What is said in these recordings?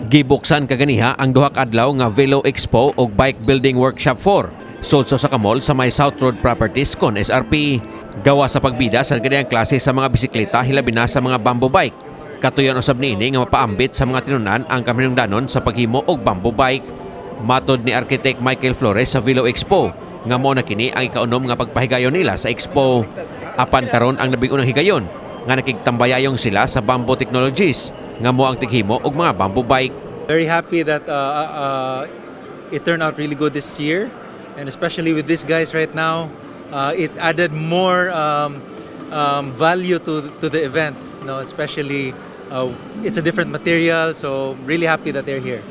Gibuksan kaganiha ang duha ka adlaw nga Velo Expo ug Bike Building Workshop 4 sud sa kamol sa may South Road Properties kon SRP. Gawa sa pagbida sa ganiyang klase sa mga bisikleta, hilabi na sa mga bamboo bike. Katuyon usab niini nga mapaambit sa mga tinunan ang kaminungdanon sa paghimo og bamboo bike. Matod ni Architect Michael Flores sa Velo Expo nga mao na kini ang ikaunom nga pagpahigayon nila sa expo. Apan karon ang labing unang higayon nga nakigtambayayong sila sa Bamboo Technologies nga mo ang tighimo og mga bamboo bike. Very happy that it turned out really good this year, and especially with these guys right now, it added more value to the event. Especially it's a different material, so really happy that they're here.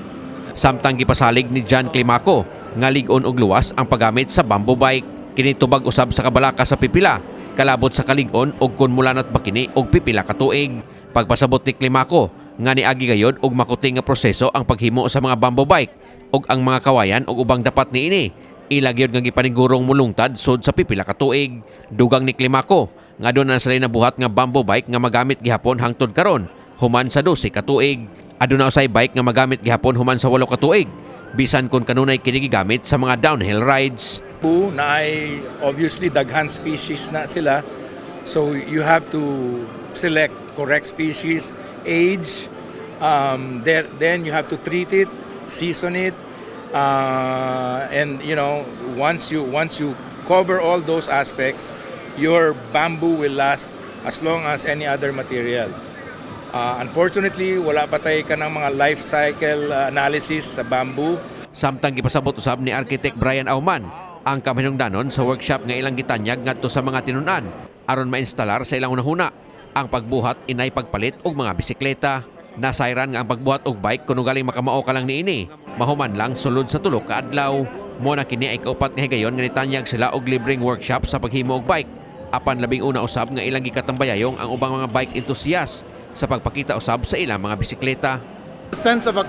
Samtang gipasalig ni John Climaco nga lig-on og luwas ang paggamit sa bamboo bike. Kini tubag usab sa kabalaka sa pipila kalabot sa kalig-on og kun mulanat ba kini og pipila ka tuig. Pagpasabot ni Climaco nga niagi gayod og makuting nga proseso ang paghimo sa mga bamboo bike ug ang mga kawayan ug ubang dapat niini ila gyud nga gipanigurong mulungtad sud sa pipila ka tuig. Dugang ni Climaco nga aduna na sila nabuhat nga bamboo bike nga magamit gihapon hangtod karon human sa 12 ka tuig. Aduna usay bike nga magamit gihapon human sa 8 ka tuig bisan kung kanunay kini gigamit sa mga downhill rides. Po na ay obviously daghan species na sila. So you have to select correct species, age, then you have to treat it, season it, and once you cover all those aspects, your bamboo will last as long as any other material. Unfortunately, wala pa tayo kanang mga life cycle analysis sa bamboo. Samtang gipasabot usab ni Architect Brian Auman ang kaminungdanon sa workshop nga ilang gitanyag ngadto sa mga tinunan aron mainstalar sa ilang hunahuna ang pagbuhat inay pagpalit og mga bisikleta. Nasayran nga ang pagbuhat og bike kuno galing makamao ka lang niini mahuman lang sulod sa 3 ka adlaw. Mo na kini ay kaupat nga higayon nga nitanyag sila og libreng workshop sa paghimo og bike. Apan labing una usab nga ilang gikatambayayong ang ubang mga bike enthusiast sa pagpakita usab sa ilang mga bisikleta. Sense of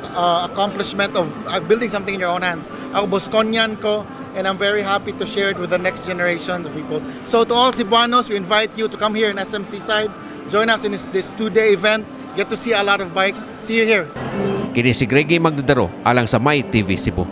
accomplishment of building something in your own hands. Ako, Bosconian ko, and I'm very happy to share it with the next generation of people. So to all Cebuanos, we invite you to come here in SM Seaside, join us in this 2-day event, get to see a lot of bikes. See you here. Kini si Greggy Magdadaro alang sa My TV Cebu.